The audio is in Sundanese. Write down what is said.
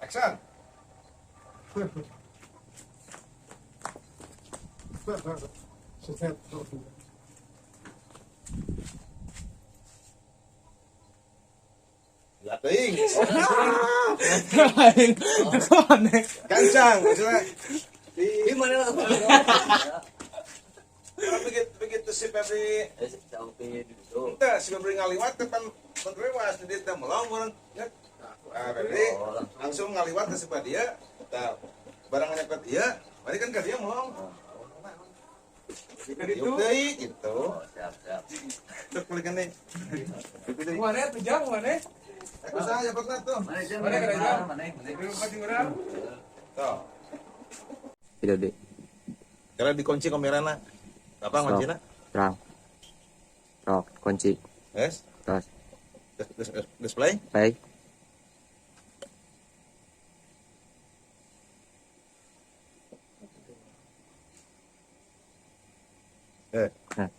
Action. Ya teuing. Lain. Aneh. Gancang maksudnya. Di Di mana lah? begitu begitu si Febri Sampai dulu. ente si Febri ngaliwat depan penerewas jadi teh melong urang ya. Ah, Febri langsung ngaliwat ke si dia, tah barang nyepet ieu, mari kan ka dia melong. Itu. Yuk deui gitu. Oh, siap, siap. Cek balikan deui. Mana tuh jam mana? Aku saha nyepetna tuh. Mana jam? Mana kerja? Mana? Di rumah urang. Tuh. Tidak, Dek. Karena dikunci kamerana. Apa kuncina? Terang. Rock, kunci. Yes. Terus. Display. Baik. Eh. Nah.